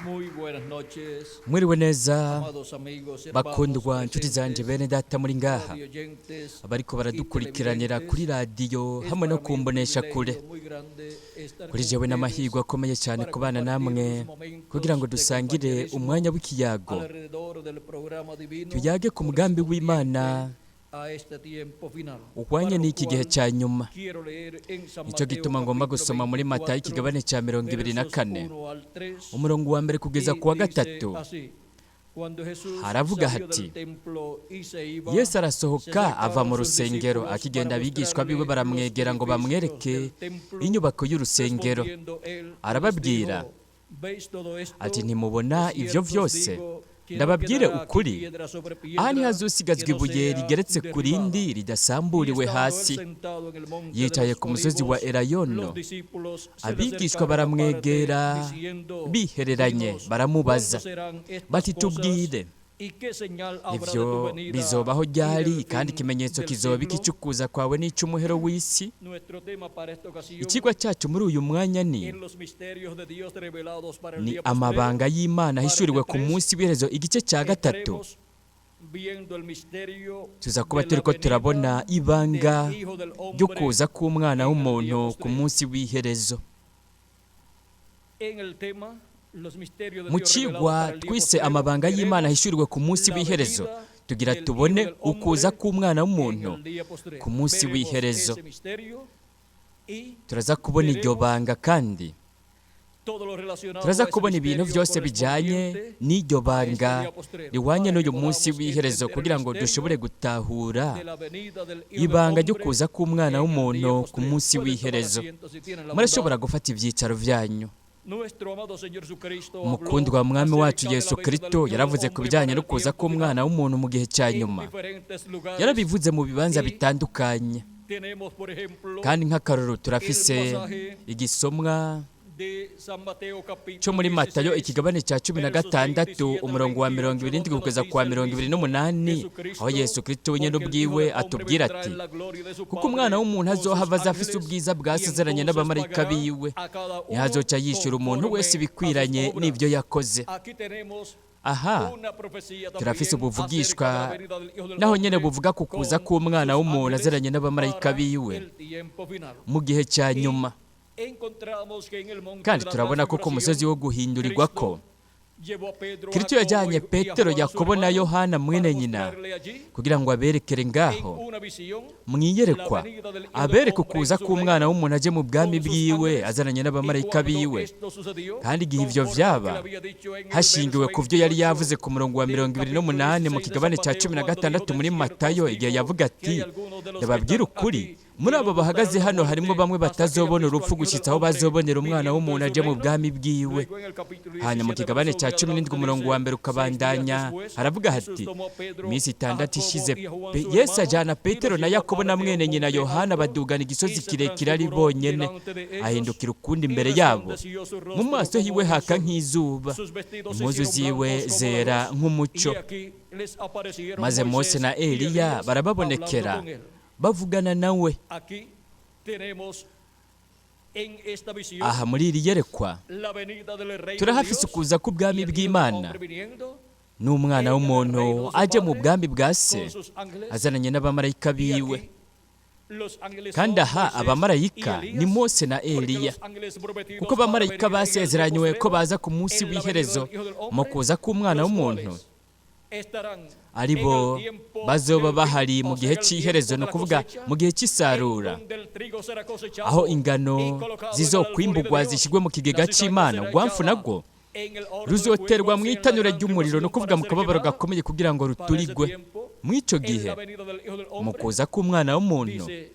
Muy buenas noches, Mwiriwe neza, amados amigos, hermanos bakundwa, nshuti zanje, presentes, bene data muri ngaha, radioyentes abariko y baradukurikiranira kuri televidentes. radiyo Es hamwe no para mí un kumbonesha kure. privilegio muy grande estar Kuri con jewe ustedes n'amahirwe akomeye cyane para kubana compartir namwe los momentos kugira ngo de dusangire compañerismo umwanya w'ikiyago, alrededor del programa divino tuyage ku mugambi w'Imana correspondiente a este tiempo final, uhwanye para lo n'iki gihe cual cya nyuma. quiero leer en San Nicyo Mateo gituma ngomba capítulo gusoma muri Matayo 24, ikigabane cya 24, versos 1 al 3, umurongo wa mbere kugeza y ku wa dice gatatu. así: Cuando Jesús Haravuga salió hati, del templo y se iba, Yesu se arasohoka ava mu acercaron sus rusengero, discípulos akigenda para abigishwa biwe mostrarle los baramwegera ngo edificios bamwereke del templo. inyubako y'urusengero. Respondiendo él, les Arababwira dijo: ¿Veis todo esto? ati, ntimubona De ivyo cierto os vyose? digo que no Ndababwire quedará aquí ukuri, piedra sobre aha piedra ntihazosigazwa que no ibuye sea rigeretse ku derribada. rindi Y ridasamburiwe estando él hasi. sentado en el monte de Yicaye los ku musozi wa Olivos, Elayono, los discípulos se le abigishwa acercaron aparte, baramwegera diciendo: bihereranye, Dinos, baramubaza ¿cuándo serán estas bati, cosas? tubwire, ¿Y qué señal habrá de tu ivyo venida bizobaho y ryari, del kandi fin ikimenyetso del kizoba iki siglo? cy'ukuza kwawe n'icy'umuhero w'isi? Nuestro tema para esta ocasión Ikigwa cyacu muri uyu mwanya ni en los misterios de Dios revelados para el ni día postrero, amabanga y'Imana ahishuriwe ku parte 3, munsi w'iherezo, igice cya gatatu. estaremos viendo el misterio Tuza kuba de la turiko venida turabona ibanga del Hijo del ryo Hombre kuza k'umwana en el día w'umuntu ku postrero. munsi w'iherezo. En el tema los misterios de Mu Dios revelados cigwa para el día twise postrero, amabanga y'Imana veremos ahishuriwe ku munsi la w'iherezo, venida tugira del Hijo tubone del ukuza Hombre k'umwana en w'umuntu el día postrero. ku munsi Veremos w'iherezo. ese misterio y Turaza kubona iryo veremos banga, kandi todo lo relacionado turaza a ese kubona ibintu misterio byose bijyanye correspondiente n'iryo a este banga día postrero, rihwanye para que n'uyu munsi podamos w'iherezo, entender el kugira ngo misterio dushobore gutahura de la venida del Hijo del ibanga ryo Hombre kuza k'umwana en el día w'umuntu ku postrero. munsi Pueden tomar w'iherezo. asiento si tienen la Murashobora bondad. gufata ibyicaro byanyu. Nuestro amado Señor Jesucristo habló Umukundwa mwami wacu acerca de la Yesu venida del Kristo Hijo del yaravuze ku Hombre bijyanye para no el kuza tiempo k'umwana final w'umuntu mu gihe cya en nyuma. diferentes lugares Yarabivuze mu bibanza y bitandukanye, tenemos, por ejemplo, kandi nk'akarorero el turafise pasaje igisomwa de San Mateo cyo capítulo muri Matayo 16, ikigabane cya cumi na versos gatandatu, 27 al umurongo wa 28, 70 donde kugeza nos ku wa dice el mirongo ibiri mismo n'umunani, aho Jesucristo: Yesu Kristo wenyine porque el Hijo ubwiwe del Hombre atubwira vendrá ati, en la gloria de su kuko umwana Padre w'umuntu con sus azohava aza afise ángeles, ubwiza y bwasezeranye entonces n'abamarayika pagará biwe, a cada uno ntihazoca yishyura umuntu wese conforme a sus ibikwiranye n'ibyo obras. yakoze. Aquí tenemos Aha una profecía turafise también ubuvugishwa acerca de la venida del Hijo del naho nyene Hombre buvuga ku kuza con k'umwana sus w'umuntu ángeles azeranye n'abamarayika para biwe el tiempo final. mu gihe cya Y nyuma. encontramos que en el monte Kandi de la turabona ko ku musozi transfiguración, wo guhindurirwako, Cristo llevó a Pedro, Kristo Jacobo yajyanye y a Petero, Juan su Yakobo na hermano Yohana para mwene nyina mostrarle allí kugira ngo aberekere en ngaho una visión mu la iyerekwa, venida del Hijo del abereke Hombre en ukuza su k'umwana reino w'umuntu aje mu bwami con sus bwiwe ángeles. azananye Y n'abamarayika cuando biwe. esto sucedió, Kandi igihe ivyo conforme a lo que le vyaba, había dicho en el hashingiwe verso ku byo yari 28 yavuze ku murongo wa del mirongo ibiri capítulo n'umunani mu 16 de San kigabane cya Mateo, cumi na cuando dijo: gatandatu De muri cierto os Matayo, igihe digo yavuga que hay ati, algunos de los que ndababwira están ukuri, aquí muri que abo no bahagaze gustarán la hano harimwo muerte bamwe hasta que hayan batazobona visto al urupfu Hijo del gushitsa aho Hombre bazobonera umwana viniendo en w'umuntu su aje mu reino. bwami bwiwe. Luego en el capítulo Hanyuma mu 17, kigabane verso cya 1 cumi n'indwi, adelante umurongo wa dice: mbere 6 días ukabandanya, después, haravuga Jesús hati, tomó a Pedro, iminsi a itandatu Jacobo ishize y a Juan su Yesu hermano ajyana y Petero los na llevó Yakobo na aparte a mwene un nyina monte Yohana, alto badugana y igisozi se kirekire ari transfiguró bonyene, delante de ellos ahindukira ukundi y imbere yabo, resplandeció su mu rostro maso como hiwe el haka sol. nk'izuba, Sus vestidos se impuzu hicieron ziwe blancos como la zera luz, y nk'umucyo. he aquí les aparecieron Maze Mose Moisés na y Eliya Elías hablando barababonekera con él. bavugana nawe. Aquí tenemos en esta visión Aha muri iri yerekwa la venida del reino de turahafise Dios ukuza y k'ubwami el Hijo del bw'Imana Hombre viniendo n'umwana en el w'umuntu reino de su aje mu Padre bwami bwa se con sus ángeles. azananye n'abamarayika Y biwe. aquí los ángeles Kandi son aha Moisés y abamarayika ni Elías, Mose na porque Eliya, los ángeles prometidos kuko para abamarayika venir en el día basezeranywe ko postrero, baza ku munsi en la venida w'iherezo del Hijo del mu Hombre, kuza k'umwana los w'umuntu, cuales estarán ari en bo el tiempo bazoba del fin, bahari mu o sea, gihe en el cy'iherezo, tiempo ni de la ukuvuga cosecha, mu gihe en cy'isarura, donde el trigo será aho cosechado y ingano colocado en el alfolí de zizokwimbugwa Dios, zishyirwe mu la kigega cizaña cy'Imana, será urwamfu echada narwo en el horno de ruzoterwa fuego, mu o sea, en la itanura gran ry'umuriro, ni tribulación ukuvuga para mu ser kababaro quemada. gakomeye kugira ngo Para ese ruturigwe. tiempo, Mw'ico en la gihe, venida del Hijo del mu Hombre, kuza k'umwana w'umuntu, dice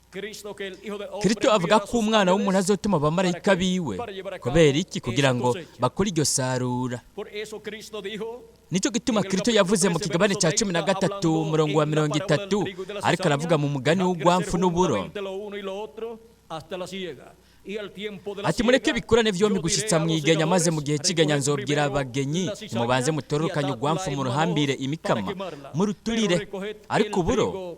Cristo que el Hijo del Hombre Kristo avuga enviará ko sus umwana w'umuntu ángeles azotuma para abamarayika qué? biwe. Para llevar a Kubera cabo iki? Kugira esa ngo cosecha. bakore iryo sarura. Por eso Cristo dijo Nicyo gituma en el Kristo capítulo yavuze mu 13, kigabane verso cya cumi na 30, gatatu, hablando umurongo wa en la mirongo parábola del itatu, trigo y de la ariko cizaña: aravuga mu mugani dejad w'urwamfu crecer n'uburo, juntamente lo uno y lo otro hasta la siega. Y al tiempo de la ati, mureke siega, bikurane vyombi yo diré gushitsa a los mwigenya, maze mu segadores: gihe cy'igenya recoged nzobwira primero abagenyi, la nimubanze cizaña y mutororokanye atadla urwamfu en muruhambire manojos para imikama quemarla, pero muruturire, recoged ariko el uburo trigo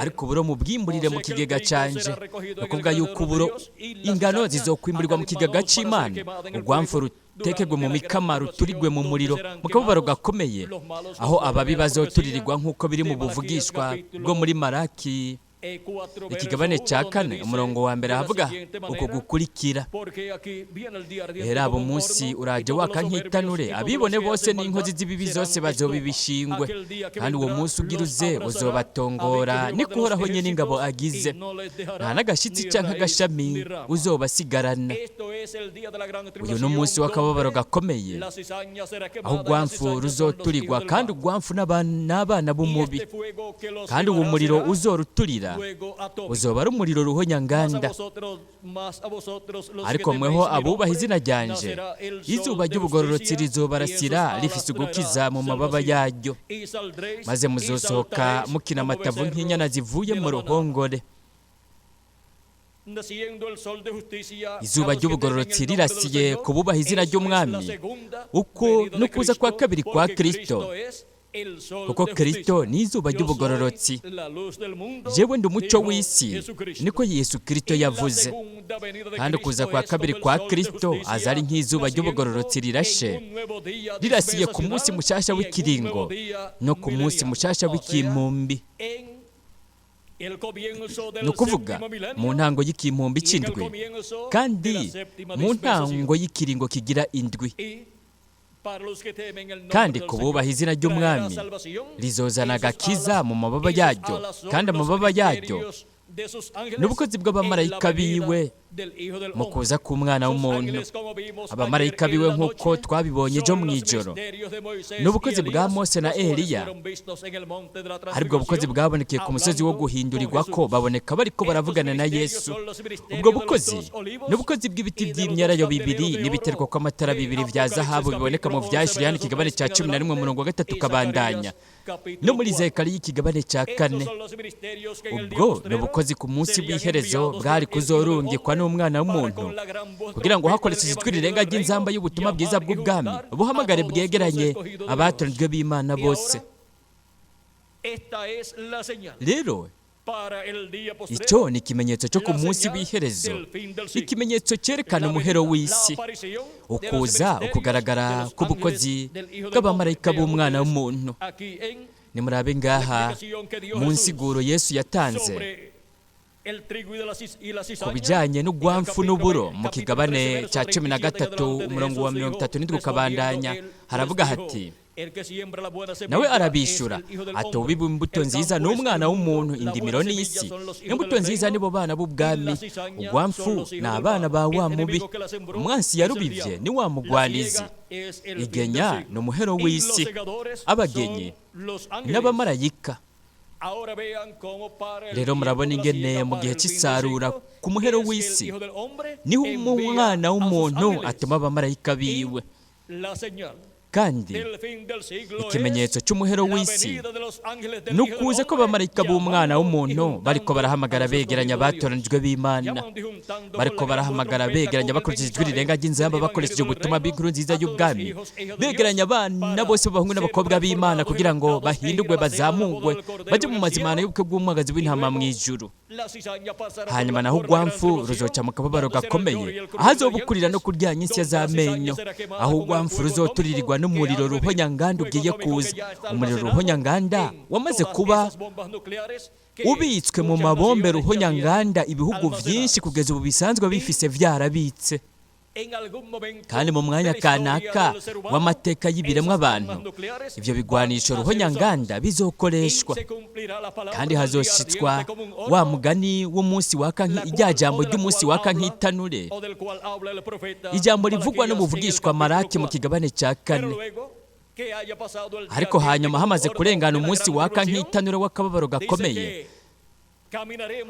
Ariko uburo mubwimburire mu kigega canje. Ni ukuvuga yuko uburo, ingano zizokwimburirwa mu kigega c'Imana, urwamfu rutekegwe mu mikama, ruturigwe mu muriro mu kababaro gakomeye, aho ababi bazoturirirwa, nk'uko biri mu buvugishwa bwo muri Maraki ikigabane cya 4 umurongo wa 1, ahavuga uko gukurikira: "Hera umunsi uraje waka nk'itanure, abibone bose n'inkozi z'ibibi zose bazoba ibishingwe, kandi uwo munsi ugira uze uzobatongora, niko Uhoraho nyene ingabo agize, nta n'agashitsi canke agashami uzobasigarana." Uyu ni umunsi w'akababaro gakomeye, aho urwamfu ruzoturirwa, kandi urwamfu n'abana b'umubi, kandi uwo muriro uzoruturira uzoba ari umuriro ruhonyanganda. Ariko mweho abubaha izina ryanje, izuba ry'ubugororotsi rizobarasira rifise ugukiza mu mababa yaryo, maze muzosohoka mukina amatavu nk'inyana zivuye mu ruhongore. Izuba ry'ubugororotsi rirasiye ku bubaha izina ry'Umwami. Uko n'ukuza kwa kabiri kwa Kristo, kuko Kristo ni izuba ry'ubugororotsi. "Jewe ndi umuco w'isi," niko Yesu Kristo yavuze. Kandi ukuza kwa kabiri kwa Kristo aza ari nk'izuba ry'ubugororotsi rirashe, rirasiye ku munsi mushasha w'ikiringo no ku munsi mushasha w'ikimpumbi, ni ukuvuga mu ntango y'ikimpumbi c'indwi kandi mu ntango y'ikiringo kigira indwi. Kandi ku bubaha izina ry'Umwami rizozana agakiza mu mababa yaryo, kandi amababa yaryo n'ubukozi bw'abamarayika biwe mu kuza k'Umwana w'umuntu. Abamarayika biwe, nk'uko twabibonye ejo mu ijoro, n'ubukozi bwa Mose na Eliya, aribwo bukozi bwabonekeye ku musozi wo guhindurirwa ko baboneka bariko baravugana na Yesu. Ubwo bukozi n'ubukozi bw'ibiti by'imyelayo bibiri n'ibiterwa kw'amatara bibiri vya zahabu biboneka mu Vyahishuriwe Yohana ikigabane cya 11 umurongo wa 3 ukabandanya, no muri Zekariya ikigabane cya 4. Ubwo ni ubukozi ku munsi w'iherezo bwari kuzorungikwa n'Umwana w'umuntu, kugira ngo hakoresheje ijwi rirenga ry'inzamba y'ubutumwa bwiza bw'ubwami, ubuhamagare bwegeranye abatoranijwe b'Imana bose. Rero icyo ni ikimenyetso cyo ku munsi w'iherezo, ikimenyetso cyerekana umuhero w'isi, ukuza, ukugaragara k'ubukozi bw'abamarayika b'Umwana w'umuntu. Nimurabe ngaha mu nsiguro Yesu yatanze ku bijyanye n'ugwamfu n'uburo mu kigabane cya 13 umurongo wa 37 ukabandanya, haravuga hati: "Nawe arabishyura ati: 'Ubiba imbuto nziza ni Umwana w'umuntu, indimiro ni isi, imbuto nziza nibo bana b'ubwami, ugwamfu ni abana ba wa mubi, umwansi yarubivye ni wa mugwanizi, igenya ni umuhero w'isi, abagenyi n'abamarayika.'" Rero murabona ingene mu gihe cy'isarura ku muhero w'isi niho Umwana w'umuntu atuma abamarayika biwe. Kandi ikimenyetso cy'umuhero w'isi ni ukuza ko abamarayika b'Umwana w'umuntu bariko barahamagara begeranya abatoranijwe b'Imana, bariko barahamagara begeranya bakoresheje ijwi rirenga ry'inzamba, bakoresheje ubutumwa bw'inkuru nziza y'ubwami, begeranya abana bose b'abahungu n'abakobwa b'Imana kugira ngo bahindurwe, bazamugwe, bajye mu mazimano y'ubukwe bw'Umwagazi w'Intama mu ijuru. Hanyuma naho urwamfu ruzoca mu kababaro gakomeye, aho azobukurira no kuryanya insya z'amenyo, aho urwamfu ruzoturirirwa n'umuriro ruhonyanganda ugiye kuza, umuriro ruhonyanganda wamaze kuba ubitswe mu mabombe ruhonyanganda ibihugu byinshi kugeza ubu bisanzwe bifise vyarabitse. Kandi mu mwanya kanaka w'amateka y'ibiremwa abantu, ibyo bigwanisho ruhonyanganda bizokoreshwa, kandi hazoshitswa wa mugani w'umunsi waka, irya jambo ry'umunsi waka nk'itanure, ijambo rivugwa n'umuvugishwa Maraki mu kigabane cya 4. Ariko hanyuma hamaze kurengana umunsi waka nk'itanure w'akababaro gakomeye,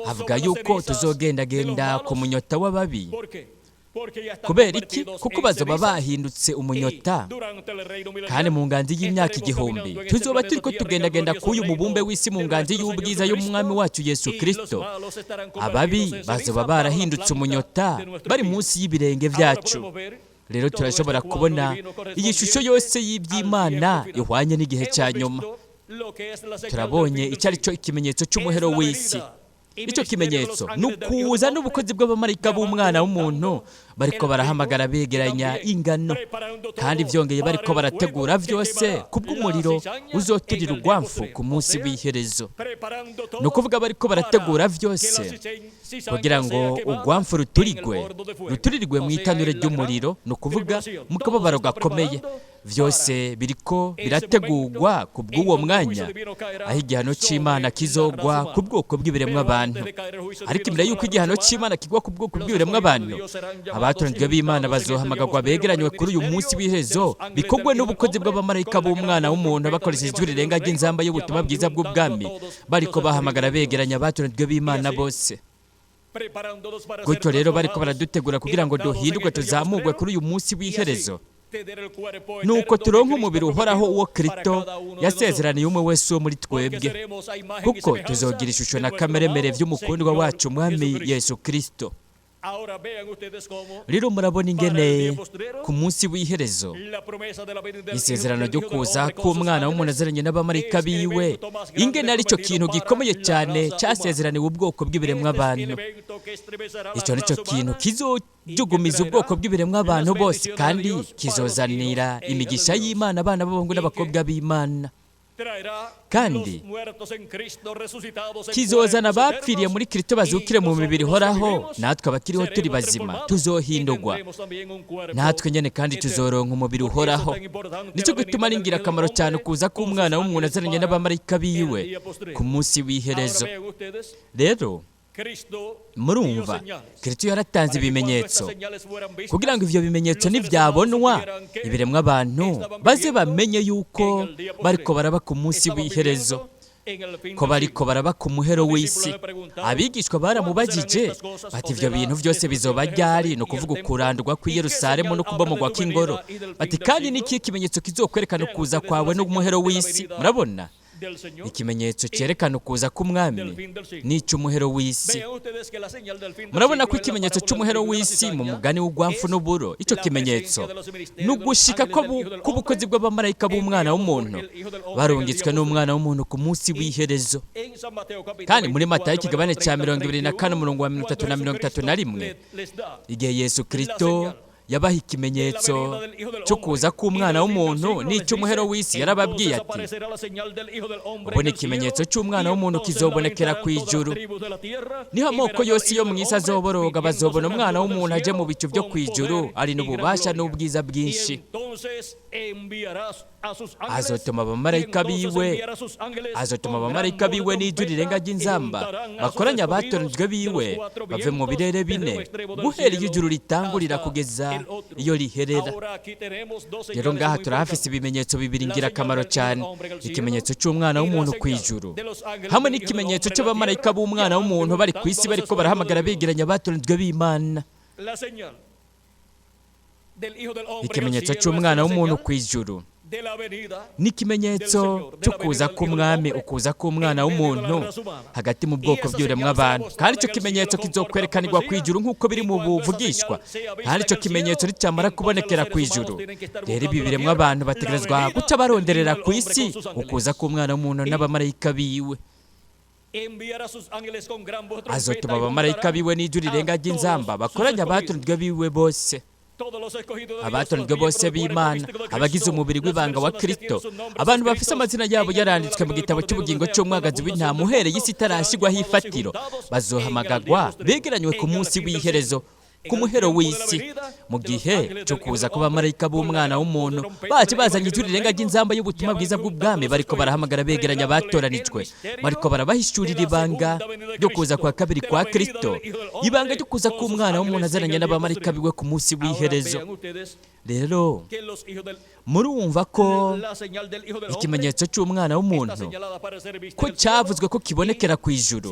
avuga yuko tuzogendagenda ku munyota w'ababi. Kubera iki? Kuko bazoba bahindutse umunyota. Kandi mu nganzi y'imyaka 1000 tuzoba turiko tugendagenda k'uyu mubumbe w'isi mu nganzi y'ubwiza y'Umwami wacu Yesu Kristo. Ababi bazoba barahindutse umunyota, bari munsi y'ibirenge byacu. Rero turashobora kubona iyi shusho yose y'iby'Imana ihwanye n'igihe cya nyuma. Turabonye icyo ari cyo ikimenyetso cy'umuhero w'isi. Icyo kimenyetso ni ukuza n'ubukozi bw'abamarayika b'umwana w'umuntu, bariko barahamagara begeranya ingano, kandi byongeye bariko barategura byose kubw'umuriro uzoturira urwamfu ku munsi w'iherezo. Ni ukuvuga bariko barategura byose kugira ngo urwamfu ruturigwe, ruturirwe mu itanure ry'umuriro, ni ukuvuga mu kababaro gakomeye. Byose biriko birategurwa ku bw'uwo mwanya aho igihano cy'Imana kizogwa ku bwoko bw'ibiremwa abantu. Ariko imbere y'uko igihano cy'Imana kigwa ku bwoko bw'ibiremwa abantu, abatoranijwe b'Imana bazohamagagwa begeranywe kuri uyu munsi w'iherezo, bikorwe n'ubukozi bw'abamarayika b'umwana w'umuntu bakoresheje ijwi rirenga ry'inzamba y'ubutumwa bwiza bw'ubwami, bariko bahamagara begeranya abatoranijwe b'Imana bose. Gutyo rero bariko baradutegura kugira ngo duhindurwe, tuzamurwe kuri uyu munsi w'iherezo, nuko turonka umubiri uhoraho uwo Kristo yasezeraniye umwe wese wo muri twebwe, kuko tuzogira ishusho na kameremere by'umukundwa wacu Mwami Yesu Kristo. Rero murabona ingene ku munsi w'iherezo isezerano ryo kuza k'umwana w'umuntu aziranye n'abamarayika biwe, ingene ari cyo kintu gikomeye cyane cyasezeraniwe ubwoko bw'ibiremwa abantu. Icyo ni cyo kintu kizojugumiza ubwoko bw'ibiremwa abantu bose, kandi kizozanira imigisha y'Imana abana b'abahungu n'abakobwa b'Imana, kandi kizozana abapfiriye muri Kristo bazukire mu mibiri ihoraho. Natwe abakiriho turi bazima tuzohindurwa natwe nyene, kandi tuzoronka umubiri uhoraho. Nicyo gituma ari ingirakamaro cyane kuza k'umwana w'umuntu azananye n'abamarayika biwe ku munsi w'iherezo. Rero murumva, Kristo yaratanze ibimenyetso kugira ngo ivyo bimenyetso nivyabonwa, ibiremwa abantu baze bamenye yuko bariko baraba ku munsi w'iherezo, ko bariko baraba ku muhero w'isi. Abigishwa baramubajije bati: "Ivyo bintu byose bizoba ryari?" Ni ukuvuga ukurandurwa kw'i Yerusalemu no kubomogwa kw'ingoro. Bati: "Kandi ni ikihe kimenyetso kizokwerekana ukuza kwawe n'umuhero w'isi?" Murabona, ikimenyetso cyerekana ukuza k'umwami n'icy'umuhero w'isi. Murabona ko ikimenyetso cy'umuhero w'isi mu mugani w'ugwamfu n'uburo, icyo kimenyetso ni ugushika k'ubukozi bw'abamarayika b'umwana w'umuntu barungitswe n'umwana w'umuntu ku munsi w'iherezo. Kandi muri Matayo ikigabane cya 24, umurongo wa 30 na 31, igihe Yesu Kristo yabaha ikimenyetso cyo kuza k'umwana w'umuntu n'icy'umuhero w'isi, yarababwiye ati: "Ubona ikimenyetso cy'umwana w'umuntu kizobonekera ku ijuru, niho amoko yose yo mu isi azoboroga, bazobona umwana w'umuntu aje mu bicu byo ku ijuru ari n'ububasha n'ubwiza bwinshi. Azotuma abamarayika biwe, azotuma abamarayika biwe n'ijwi rirenga ry'inzamba, bakoranye abatoranijwe biwe bave mu birere bine, guhera iyo ijuru ritangurira kugeza iyo riherera." Rero ngaha turahafise ibimenyetso bibiri ngirakamaro cyane: ikimenyetso cy'umwana w'umuntu ku ijuru, hamwe n'ikimenyetso cy'abamarayika b'umwana w'umuntu bari ku isi, bariko barahamagara begeranya abatoranijwe b'Imana. Ikimenyetso cy'umwana w'umuntu ku ijuru n'ikimenyetso cyo kuza k'umwami, ukuza k'umwana w'umuntu hagati mu bwoko bw'ibiremwa abantu. Kandi icyo kimenyetso kizokwerekanirwa ku ijuru nk'uko biri mu buvugishwa. Kandi icyo kimenyetso nicyamara kubonekera ku ijuru, rero ibi biremwa abantu bategerezwa guca baronderera ku isi ukuza k'umwana w'umuntu n'abamarayika biwe. Azotuma abamarayika biwe n'ijwi rirenga ry'inzamba, bakoranye abatoranijwe biwe bose, abatoranijwe bose b'Imana, abagize umubiri w'ibanga wa Kristo, abantu bafise amazina yabo yaranditswe mu gitabo cy'ubugingo cy'umwagazi w'intama uhereye isi itarashyirwaho ifatiro, bazohamagagwa begeranywe ku munsi w'iherezo, ku muhero w'isi, mu gihe cyo kuza kw'abamarayika b'umwana w'umuntu baje bazanye ijwi rirenga ry'inzamba y'ubutumwa bwiza bw'ubwami, bariko barahamagara begeranya abatoranijwe, bariko barabahishurira ibanga ryo kuza kwa kabiri kwa Kristo, ibanga ryo kuza k'umwana w'umuntu azananye n'abamarayika biwe ku munsi w'iherezo. Rero murumva ko ikimenyetso cy'umwana w'umuntu ko cyavuzwe ko kibonekera ku ijuru,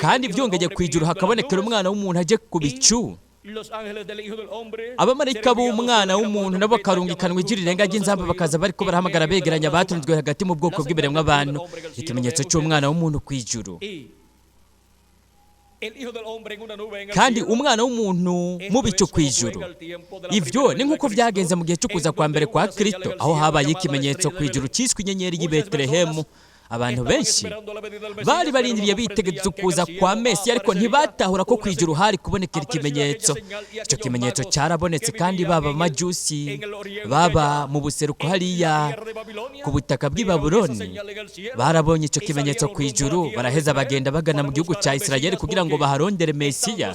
kandi byongeye ku ijuru hakabonekera umwana w'umuntu aje ku bicu, abamarayika b'umwana w'umuntu nabo bakarungikanwa ijwi rirenga ry'inzamba, bakaza bariko barahamagara begeranya abatunzwe hagati mu bwoko bw'ibiremwa abantu. Ikimenyetso cy'umwana w'umuntu ku ijuru. Kandi umwana w'umuntu mu bicu ku ijuru. Ibyo ni nk'uko byagenze mu gihe cyo kuza kwa mbere kwa Kristo, aho habaye ikimenyetso ku ijuru cyiswe inyenyeri y'i Betelehemu. Abantu benshi bari barindiriye bitegereza ukuza kwa Mesiya, ariko ntibatahura ko ku ijuru hari kubonekera ikimenyetso. Icyo kimenyetso cyarabonetse, kandi baba majusi, baba mu buseruko hariya ku butaka bw'i Babuloni, barabonye icyo kimenyetso ku ijuru, baraheza bagenda bagana mu gihugu cya Isirayeli kugira ngo baharondere Mesiya,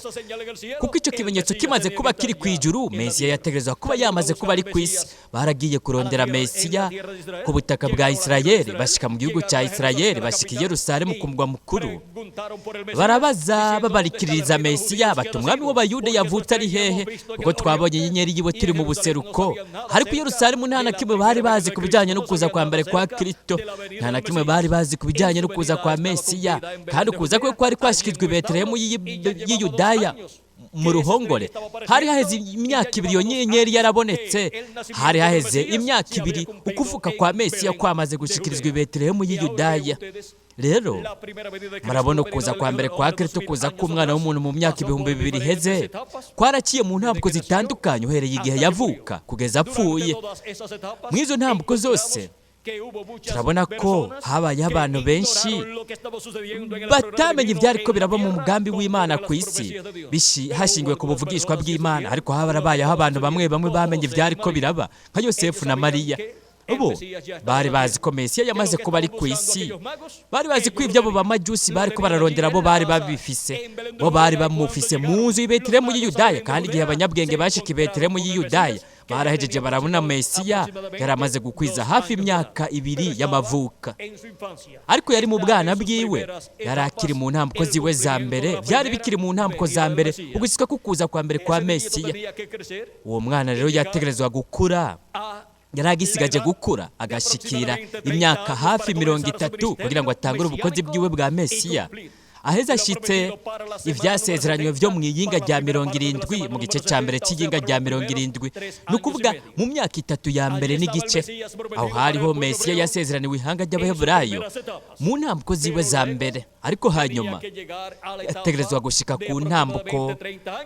kuko icyo kimenyetso kimaze kuba kiri ku ijuru, Mesiya yategerezwa kuba yamaze kuba ari ku isi. Baragiye kurondera Mesiya ku butaka bwa Isirayeli, bashika mu gihugu cya Isirayeli, bashika i Yerusalemu ku mugwa mukuru, barabaza babarikiririza Mesiya bati: "Umwami w'Abayuda yavutse ari hehe? Kuko twabonye inyenyeri yiwe turi mu buseruko." Ariko i Yerusalemu nta na kimwe bari bazi ku bijyanye no kuza kwa mbere kwa Kristo, nta na kimwe bari bazi ku bijyanye no kuza kwa Mesiya, kandi ukuza kwe kwari kwashyikirijwe i Betelehemu y'i Yudaya mu ruhongore. Hari haheze imyaka 2 iyo nyenyeri yarabonetse, hari haheze imyaka 2 ukuvuka kwa Mesiya kwamaze gushikirizwa i Betelehemu y'i Yudaya. Rero murabona ukuza kwa mbere kwa Kristo, kuza k'umwana w'umuntu mu myaka 2000 iheze, kwaraciye mu ntambuko zitandukanye uhereye igihe yavuka kugeza apfuye. Mu izo ntambuko zose turabona ko habayeho abantu benshi batamenye ibyari ko biraba mu mugambi w'Imana ku isi hashingiwe ku buvugishwa bw'Imana, ariko harabayeho abantu bamwe bamwe bamenye ibyari ko biraba, nka Yosefu na Mariya. Ubu bari bazi ko Mesiya yamaze kuba ari ku isi, bari bazi ko ibyo abo bamajusi bari ko bararondera bo bari babifise, bo bari bamufise mu nzu y'i Betelehemu y'i Yudaya. Kandi igihe abanyabwenge bashika i Betelehemu y'i Yudaya, barahejeje barabona Mesiya yari amaze gukwiza hafi imyaka 2 y'amavuka, ariko yari mu bwana bwiwe, yari akiri mu ntambuko ziwe za mbere, byari bikiri mu ntambuko za mbere ugusika kukuza kwa mbere kwa Mesiya. Uwo mwana rero yategerezwa gukura, yari agisigaje gukura agashikira imyaka hafi 30 kugira ngo atangure ubukozi bwiwe bwa Mesiya, aheze ashitse ivyasezeranywe vyo mu iyinga rya 70, mu gice cya mbere cy'iyinga rya 70, ni ukuvuga mu myaka 3 ya mbere n'igice. Aho hariho Mesiya yasezeraniwe ihanga ry'Abaheburayo mu ntambuko ziwe za mbere, ariko hanyuma yategerezwa gushika ku ntambuko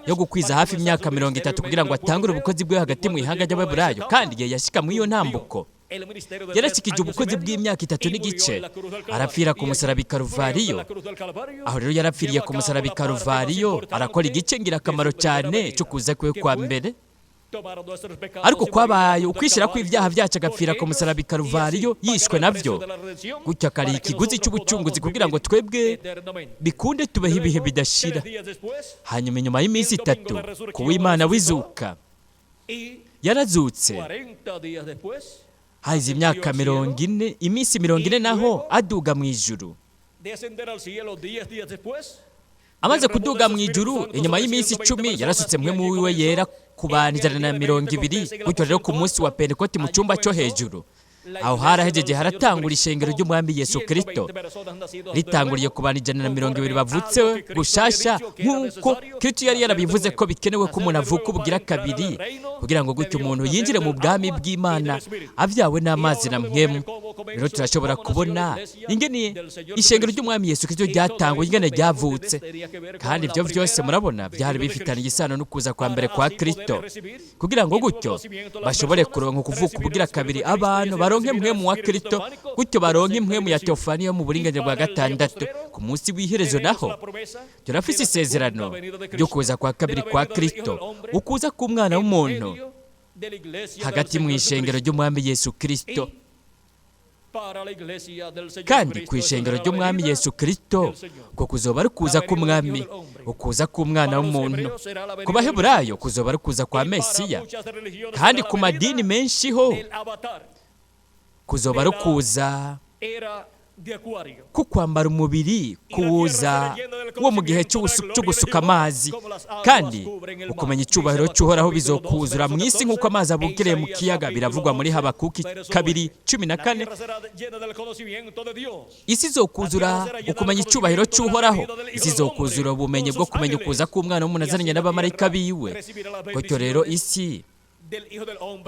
yo gukwiza hafi imyaka 30 kugira ngo atangure ubukozi bwe hagati mu ihanga ry'Abaheburayo. Kandi igihe yashika mu iyo ntambuko, yarashikije ubukozi bw'imyaka 3 n'igice, arapfira ku musaraba i Karuvariyo. Aho rero yarapfiriye ku musaraba i Karuvariyo, arakora igice ngirakamaro cyane cyo kuza kwe kwa mbere, ariko kwabaye ukwishyira kw'ibyaha byacu, agapfira ku musaraba i Karuvariyo yishwe nabyo, gutyo akariha ikiguzi cy'ubucunguzi kugira ngo twebwe bikunde tubeho ibihe bidashira. Hanyuma inyuma y'iminsi 3 ku w'Imana w'izuka yarazutse, haheze imyaka 40, iminsi 40 naho aduga mu ijuru. Amaze kuduga mu ijuru inyuma y'iminsi 10, yarasutse mwe mu wiwe yera ku bantu 120. Gutyo rero ku munsi wa Pentekoti mu cyumba cyo hejuru, aho harahejeje haratangura ishengero ry'umwami Yesu Kristo, ritanguriye ku bantu 120 bavutse gushasha, nk'uko Kristo yari yarabivuze ko bikenewe ko umuntu avuka ubugira kabiri, kugira ngo gutyo umuntu yinjire mu bwami bw'Imana avyawe n'amazi na mwemu. Rero turashobora kubona ingene ishengero ry'umwami Yesu Kristo ryatanguye, ingene ryavutse, kandi ibyo byose murabona byari bifitanye isano no kuza kwa mbere kwa Kristo, kugira ngo gutyo bashobore kuronka kuvuka ubugira kabiri, abantu baronke mpwemu wa Kristo, gutyo baronke impwemu ya Teofaniya mu buringanire bwa 6. Ku munsi w'iherezo naho turafise isezerano ryo kuza kwa kabiri kwa Kristo, ukuza k'umwana w'umuntu hagati mu ishengero ry'umwami Yesu Kristo. Kandi ku ishengero ry'umwami Yesu Kristo ko kuzoba ari kuza k'umwami, ukuza k'umwana w'umuntu. Ku Baheburayo kuzoba ari kuza kwa Mesiya, kandi ku madini menshi ho kuzoba ari kuza ku kwambara umubiri, kuwuza wo mu gihe cyo gusuka amazi, kandi ukumenya icyubahiro cy'Uhoraho bizokuzura mu isi nk'uko amazi abukiriye mu kiyaga, biravugwa muri Habakuki 2:14. Isi izokuzura ukumenya icyubahiro cy'Uhoraho, isi izokuzura ubumenyi bwo kumenya ukuza k'umwana w'umuntu azananye n'abamarayika biwe. Gutyo rero isi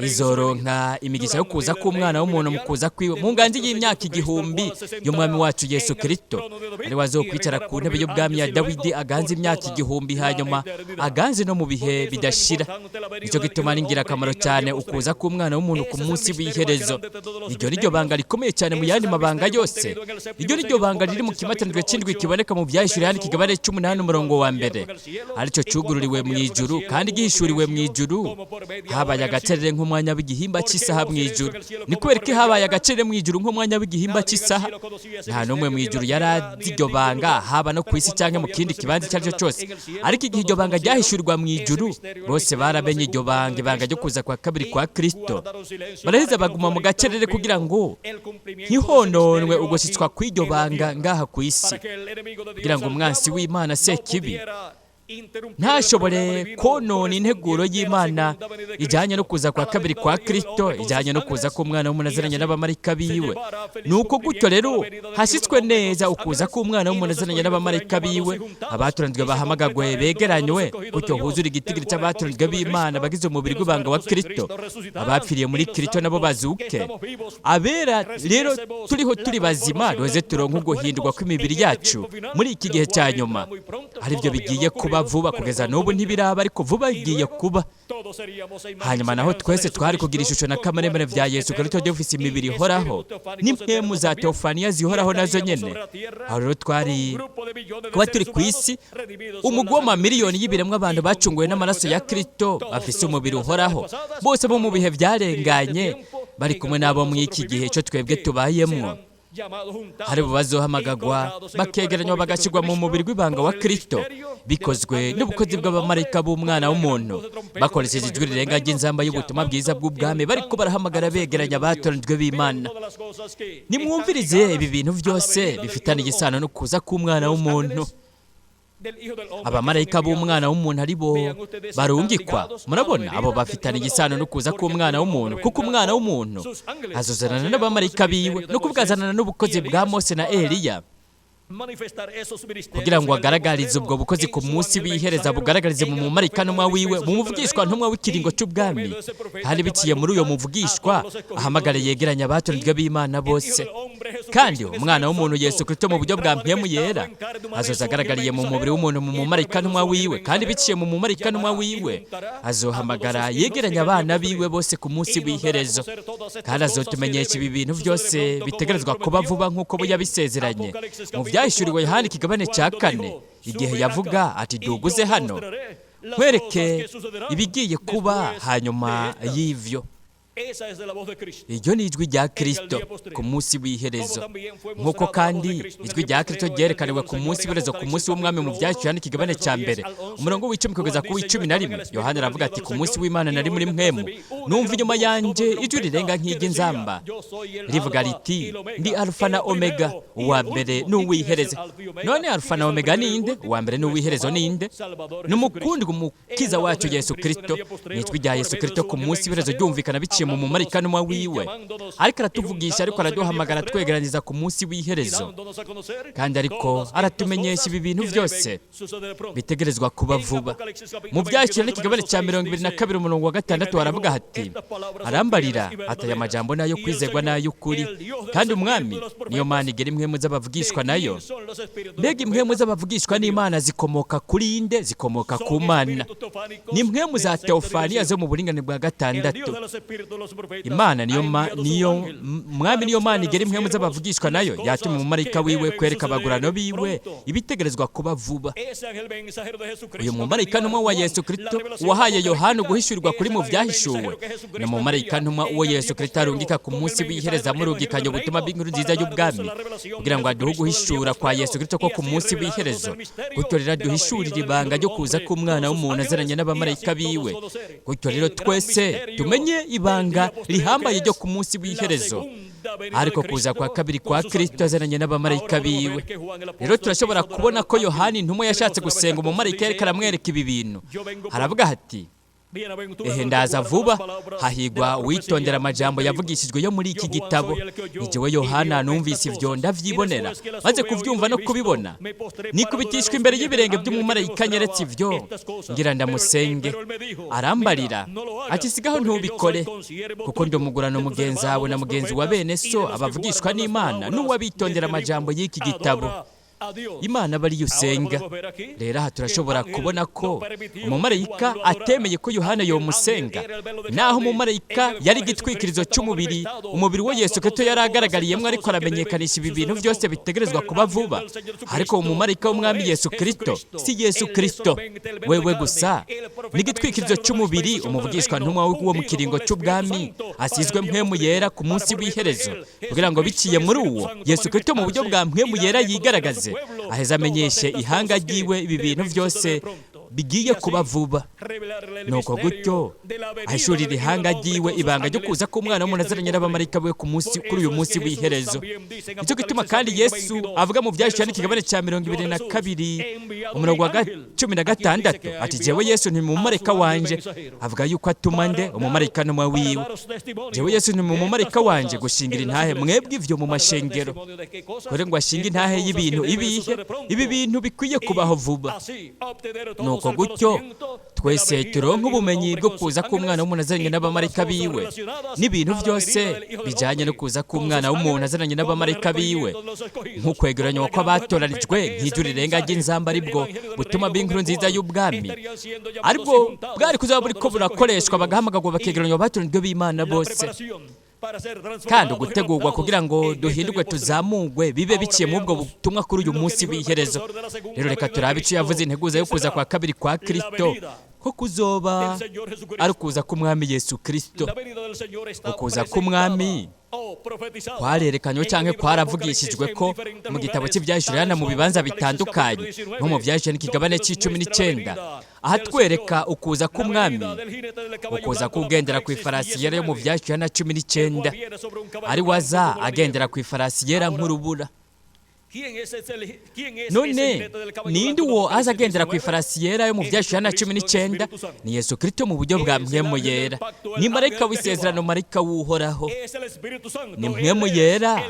Izoronka imigisha yo kuza k'umwana w'umuntu mu kuza kwiwe mu nganji y'imyaka 1000 y'umwami wacu Yesu Kristo, ari wazokwicara ku ntebe y'ubwami ya Dawidi aganze imyaka 1000, hanyuma aganze no mu bihe bidashira. Nicyo gituma ari ingirakamaro cyane ukuza k'umwana w'umuntu ku munsi w'iherezo. Iryo ni ryo banga rikomeye cyane mu yandi mabanga yose. Iryo ni ryo banga riri mu kimatanijwe c'indwi kiboneka mu Byahishuriwe hano ikigabane c'umunani umurongo wa mbere, aricyo cugururiwe mu ijuru kandi gihishuriwe mu ijuru. Habaye agacerere nk'umwanya w'igihimba cy'isaha mu ijuru. Ni kubera ko habaye agacerere mu ijuru nk'umwanya w'igihimba cy'isaha? Nta n'umwe mu ijuru yari azi iryo banga, haba no ku isi cyangwa mu kindi kibanza icyo ari cyo cyose. Ariko igihe iryo banga ryahishurirwa mu ijuru, bose baramenye iryo banga, ibanga ryo kuza kwa kabiri kwa Kristo. Baraheza baguma mu gacerere kugira ngo ntihononwe ugushyitswa kw'iryo banga ngaha ku isi, kugira ngo umwansi w'Imana Sekibi ntashobore konona integuro y'Imana ijyanye no kuza kwa kabiri kwa Kristo, ijyanye no kuza k'umwana w'umunazaranye n'abamarayika biwe. Nuko gutyo rero hashyitswe neza ukuza k'umwana w'umunazaranye n'abamarayika biwe, abatoranijwe bahamagagwe begeranywe, gutyo huzure igitigiri cy'abatoranijwe b'Imana bagize umubiri w'ibanga wa Kristo. Abapfiriye muri Kristo nabo bazuke. Abera rero turiho turi bazima, duheze turonke uguhindurwa kw'imibiri yacu muri iki gihe cya nyuma, aribyo bigiye kuba vuba. Kugeza n'ubu ntibiraba, ariko vuba bigiye kuba. Hanyuma naho twese twari kugira ishusho na kamaremare vya Yesu Kristo, dufise imibiri ihoraho n'impwemu za teofaniya zihoraho nazo nyene. Aho rero twari kuba turi ku isi, umugwi w'amamiliyoni y'ibiremwa abantu bacunguwe n'amaraso ya Kristo, bafise umubiri uhoraho, bose bo mu bihe vyarenganye bari kumwe n'abo mu iki gihe cyo twebwe tubayemwo. Hari bo bazohamagagwa bakegeranywa bagashyirwa mu mubiri w'ibanga wa Kristo, bikozwe n'ubukozi bw'abamarayika b'umwana w'umuntu, bakoresheje ijwi rirenga ry'inzamba y'ubutumwa bwiza bw'ubwami, bariko barahamagara begeranya abatoranijwe b'Imana. Nimwumvirize ibi bintu byose bifitanye igisano no kuza k'umwana w'umuntu. Abamarayika b'umwana w'umuntu ari bo barungikwa. Murabona, abo bafitanye igisano no kuza k'umwana w'umuntu, kuko umwana w'umuntu azozanana n'abamarayika biwe, no kubwazanana n'ubukozi bwa Mose na Eliya, kugira ngo agaragarize ubwo bukozi ku munsi w'ihereza, bugaragarize mu mumarayika ntumwa wiwe, mu muvugishwa ntumwa w'ikiringo cy'ubwami. Kandi biciye muri uyo muvugishwa ahamagare yegeranya abatoranijwe b'Imana bose. Kandi umwana w'umuntu Yesu Kristo mu buryo bwa mpemu yera azoza agaragariye mu mubiri w'umuntu mu mumarayika ntumwa wiwe, kandi biciye mu mumarayika ntumwa wiwe azohamagara yegeranya abana biwe bose ku munsi w'iherezo. Kandi azotumenyesha ibi bintu byose bitegerezwa kuba vuba nk'uko bo yabisezeranye mu Byahishuriwe Yohana ikigabane cya 4, igihe yavuga ati duguze hano nkwereke ibigiye kuba hanyuma y'ivyo. Iryo ni ijwi rya Kristo ku munsi w'iherezo, nk'uko kandi ijwi rya Kristo ryerekaniwe ku munsi w'iherezo, ku munsi w'umwami mu Byahishuriwe Yohana ikigabane cya 1 umurongo w'icumi kugeza ku w'11. Yohana aravuga ati ku munsi w'Imana nari muri mwemu, numva inyuma yanjye ijwi rirenga nk'iry'inzamba rivuga riti ndi Alfa na Omega, uwa mbere n'uw'iherezo. None Alfa na Omega ninde? Uwa mbere n'uw'iherezo ninde? Ni umukundwa umukiza wacu Yesu Kristo. Ni ijwi rya Yesu Kristo ku munsi w'iherezo ryumvikana biciye mu mumarayika ntumwa wiwe, ariko aratuvugisha, ariko araduhamagara twegeraniza ku munsi w'iherezo, kandi ariko aratumenyesha ibi bintu byose bitegerezwa kuba vuba. Mu Byahishuriwe n'ikigabane cya 22 umurongo wa 6 haravuga hati arambarira ati aya majambo nayo kwizerwa n'ay'ukuri, kandi umwami niyo Mana igera impwemu z'abavugishwa nayo. Mbega impwemu z'abavugishwa n'Imana zikomoka kuri inde? Zikomoka ku Mana. Ni impwemu za teofaniya zo mu buringanire bwa 6. Imana niyo mwami niyo Mana igera impwemu z'abavugishwa nayo, yatumye umumarayika wiwe kwereka abagurano biwe ibitegerezwa kuba vuba. Uyu mumarayika ntumwa wa Yesu Kristo wahaye Yohana uguhishurirwa kuri mu Byahishuwe, ni umumarayika ntumwa uwo Yesu Kristo arungika ku munsi w'ihereza amurungikanye ubutumwa bw'inkuru nziza y'ubwami, kugira ngo aduhe uguhishura kwa Yesu Kristo ko ku munsi w'iherezo. Gutyo rero aduhishurira ibanga ryo kuza k'umwana w'umuntu azananye n'abamarayika biwe. Gutyo rero twese tumenye ibanga rihambaye ryo ku munsi w'iherezo, ariko kuza kwa kabiri kwa Kristo azananye n'abamarayika biwe. Rero turashobora kubona ko Yohana intumwa yashatse gusenga umumarayika yariko aramwereka ibi bintu. Haravuga hati Ehe, ndaza vuba. Hahigwa uwitondera amajambo yavugishijwe yo muri iki gitabo. Ni jewe Yohana numvise ivyo ndavyibonera, maze kuvyumva no kubibona nikubitishwa imbere y'ibirenge by'umumarayika nyeretse ivyo, ngira ndamusenge. Arambarira ati: "Sigaho, ntubikore, kuko ndi umugurano mugenzi wawe na mugenzi wa bene so abavugishwa n'Imana n'uwabitondera amajambo y'iki gitabo. Imana aba ariyo usenga." Rero aha turashobora kubona ko umumarayika atemeye ko Yohana yomusenga, naho umumarayika yari igitwikirizo cy'umubiri, umubiri wa Yesu Kristo yari agaragariyemo ariko aramenyekanisha ibi bintu byose bitegerezwa kuba vuba. Ariko umumarayika w'Umwami Yesu Kristo si Yesu Kristo wewe gusa, ni igitwikirizo cy'umubiri, umuvugishwa ntumwa wo mu kiringo cy'ubwami asizwe Mpwemu Yera ku munsi w'iherezo, kugira ngo biciye muri uwo Yesu Kristo mu buryo bwa Mpwemu Yera yigaragaze, aheza amenyeshe ihanga ryiwe ibi bintu byose bigiye kuba vuba. Nuko gutyo ahishurira ihanga ryiwe ibanga ryo kuza k'Umwana w'umuntu azaranye n'abamarayika be ku munsi, kuri uyu munsi w'iherezo. Nicyo gituma kandi Yesu avuga mu Byahishuwe n'ikigabane cya 22, umurongo wa 16, ati: "Jewe Yesu nti umumarayika wanje." Avuga yuko atuma nde? Umumarayika ntumwa wiwe. "Jewe Yesu nti umumarayika wanje gushingira intahe mwebwe ivyo mu mashengero." Kure ngo ashinge intahe y'ibintu ibihe? Ibi bintu bikwiye kubaho vuba. Nuko gutyo twese turonka ubumenyi bwo kuza k'Umwana w'umuntu azanye n'abamarayika biwe, n'ibintu byose bijyanye no kuza k'Umwana w'umuntu azananye n'abamarayika biwe, nk'ukwegeranywa kw'abatoranijwe nk'ijwi rirenga ry'inzamba, aribwo butuma bw'inkuru nziza y'ubwami, aribwo bwari kuzaba buriko burakoreshwa, bagahamagarwa, bakegeranywa, abatoranijwe b'Imana bose, kandi ugutegurwa kugira ngo duhindurwe, tuzamugwe, bibe biciye muri ubwo butumwa kuri uyu munsi w'iherezo. Rero reka turabe icyo yavuze integuza yo kuza kwa kabiri kwa Kristo, ko kuzoba ari ukuza k'Umwami Yesu Kristo. Ukuza k'Umwami kwarerekanywe cyangwa kwaravugishijwe ko mu gitabo cy'Ibyahishuriwe mu bibanza bitandukanye, nko mu Byahishuwe n'ikigabane cya 19, ahatwereka ukuza k'Umwami, ukuza k'ugendera ku ifarasi yera yo mu Byahishuwe na 19, ari waza agendera ku ifarasi yera nk'urubura. None ninde uwo aza agendera ku ifarasi yera yo mu Byahishuwe na 19? Ni Yesu Kristo mu buryo bwa Mpwemu Yera. Ni marayika w'isezerano, marayika w'Uhoraho, ni Mpwemu Yera.